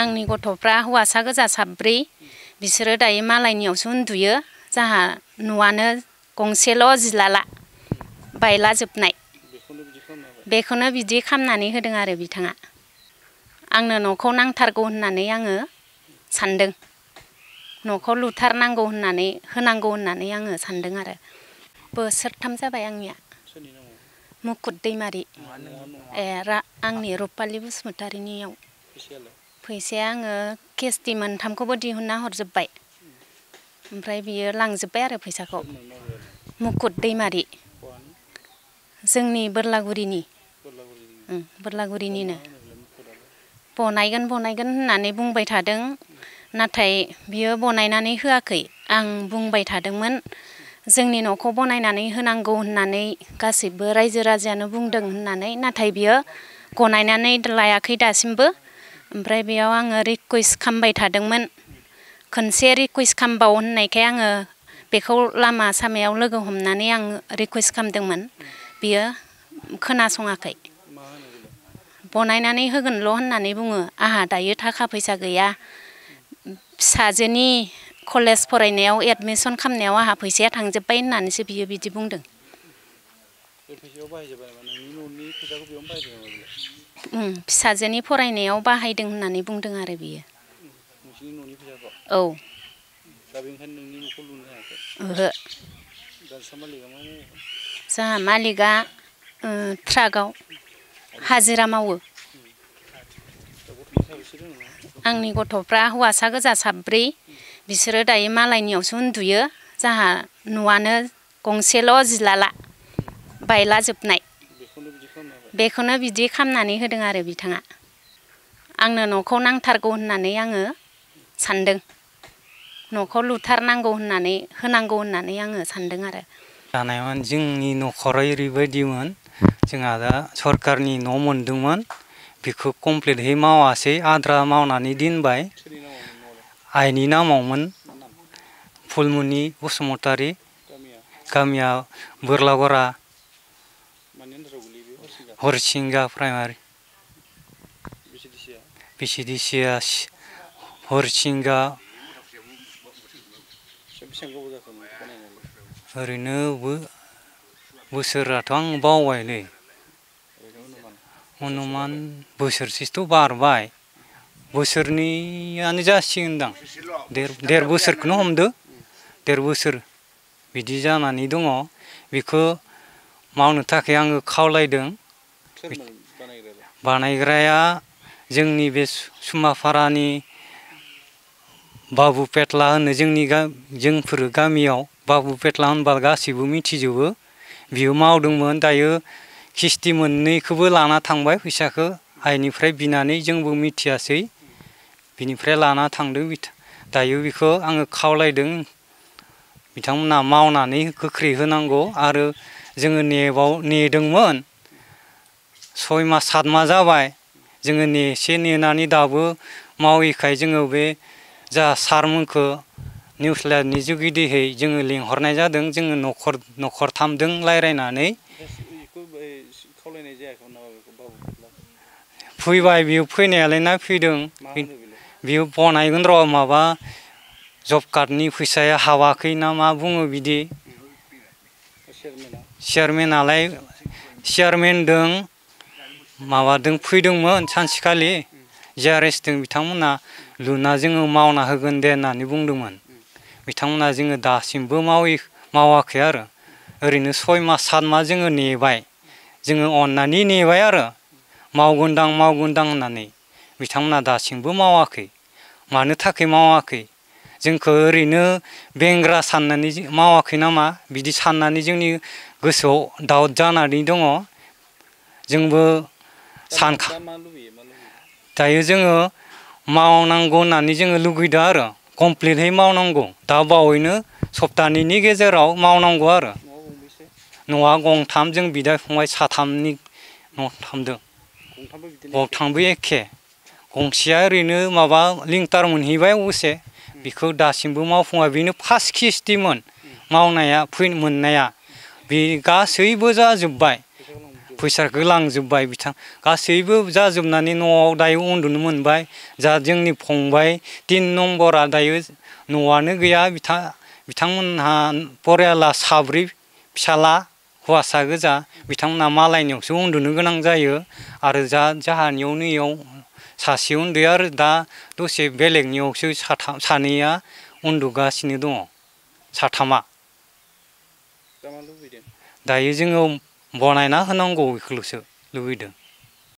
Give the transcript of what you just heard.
आंनि गथ'फ्रा हौवासा गोजा साब्रै बिसोरो दायो मालायनियावसो उन्दुयो जाहा न'आनो गंसेल' जिलाला बायला जोबनाय बेखौनो बिदि खामनानै होदों आरो बिथाङा आंनो न'खौ नांथारगौ होननानै आङो सानदों न'खौ लुथारनांगौ होननानै होनांगौ होननानै आङो सानदों आरो बोसोरथाम जाबाय आंनिया मुकुट दैमारि आंनि रुपालि बसुमतारिनियाव फैसाया आङो केस्टि मोनथामखौबो दिहुनना हरजोब्बाय ओमफ्राय बियो लांजोब्बाय आरो फैसाखौ मुकुट दैमारि जोंनि बोरलागुरिनि बोरलागुरिनिनो बनायगोन होननानै बुंबाय थादों नाथाय बियो बनायनानै होआखै आं बुंबाय थादोंमोन जोंनि न'खौ बनायनानै होनांगौ होननानै गासैबो रायजो राजायानो बुंदों होननानै नाथाय बियो गनायनानै लायाखै दासिमबो ओमफ्राय बेयाव आङो रिकुवेस्ट खालामबाय थादोंमोन खनसे रिकुवेस्ट खालामबाव होननायखाय आङो बेखौ लामा सामायाव लोगो हमनानै आं रिकुवेस्ट खालामदोंमोन बियो खोनासङाखै बनायनानै होगोनल' होननानै बुङो आहा दायो थाखा फैसा गैया फिसाजोनि कलेज फरायनायाव एडमिसन खालामनायाव आहा फैसाया थांजोब्बाय होननानैसो बियो बिदि बुंदों फिसाजोनि फरायनायाव बाहायदों होननानै बुंदों आरो बियो औ ओहो जोंहा मालिकआ ट्राकआव हाजिरा मावो आंनि गथ'फ्रा हौवासा गोजा साब्रै बिसोरो दायो मालायनियावसो उन्दुयो जाहा न'आनो गंसेल' जिलाला बायला जोबनाय बेखौनो बिदि खामनानै होदों आरो बिथाङा आंनो न'खौ नांथारगौ होननानै आङो सानदों न'खौ लुथारनांगौ होननानै होनांगौ होननानै आङो सानदों आरो जानायमोन जोंनि न'खराव ओरैबायदिमोन जोंहा दा सरकारनि न' मोनदोंमोन बेखौ कमप्लिटहै मावासै आद्रा मावनानै दोनबाय आइनि नामावमोन फुलमनि बसुमतारि गामिया बोरलागरा हरसिंगा प्राइमारि बिसिडिसिया हरसिंगा ओरैनो बोसोराथ' आं बावबायलै अनुमान बोसोरसेथ' बारबाय बोसोरनैयानो जासिगोनदां देर बोसोरखौनो हमदो देर बोसोर बिदि जानानै दङ बेखौ मावनो थाखाय आङो खावलायदों बानायग्राया जोंनि बे सुमाफारानि बाबु पेटला होनो जोंफोर गामियाव बाबु पेटला होनबा गासैबो मिथिजोबो बियो मावदोंमोन दायो किस्ति मोननैखौबो लाना थांबाय फैसाखौ आइनिफ्राय बिनानै जोंबो मिथियासै बिनिफ्राय लाना थांदों दायो बेखौ आङो खावलायदों बिथांमोना मावनानै गोख्रै होनांगौ आरो जोङो नेदोंमोन 6 मास 7 मास जाबाय जोङो नेनानै दाबो माविखाय जोङो बे जा सारमोनखौ निउसलेटरनि जुगिदिहै जोङो लिंहरनाय जादों जोङो न'खरथामजों रायज्लायनानै फैबाय बियो फैनायालाय नायफैदों बियो बनायगोन र' माबा जब कार्डनि फैसाया हाबाखै ना मा बुङो बिदि चेयारमेनजों माबादों फैदोंमोन सानसेखालि जिआरएसजों बिथांमोना लुना जोङो मावना होगोन दे होननानै बुंदोंमोन बिथांमोना जोङो दासिमबो मावाखै आरो ओरैनो 6 मास 7 मास जोङो नेबाय जोङो अननानै नेबाय आरो मावगोनदां होननानै बिथांमोना दासिमबो मावाखै मानो थाखाय मावाखै जोंखौ ओरैनो बेंग्रा साननानै मावाखै नामा बिदि साननानै जोंनि गोसोआव दाउट जानानै दङ जोंबो दायो जोङो मावनांगौ होननानै जोङो लुगैदों आरो कमप्लिटहै मावनांगौ दा बावैनो सप्तानैनि गेजेराव मावनांगौ आरो न'आ गंथाम जों बिदा फंबाय साथामनि न' गंथामबो एखे गंसेया ओरैनो माबा लिंटार मोनहैबाय अबसे बेखौ दासिमबो मावफुङा बेनो फार्स्ट किस्तिमोन मावनाया मोननाया बे गासैबो जाजोब्बाय फैसाखौ लांजोब्बाय बिथां गासैबो जाजोबनानै न'आव दायो उन्दुनो मोनबाय जा जोंनि फंबाय 3 नम्बरा दायो न'आनो गैया बिथांमोनहा परियाला साब्रै फिसाला हौवासा गोजा बिथांमोनहा मालायनियावसो उन्दुनो गोनां जायो आरो जाहानियाव नैयाव सासे उन्दुयो आरो दा दसे बेलेगनियावसो सानैया उन्दुगासिनो दङ साथामा दायो जोङो बनायना होनांगौ बेखौल'सो लुबैदों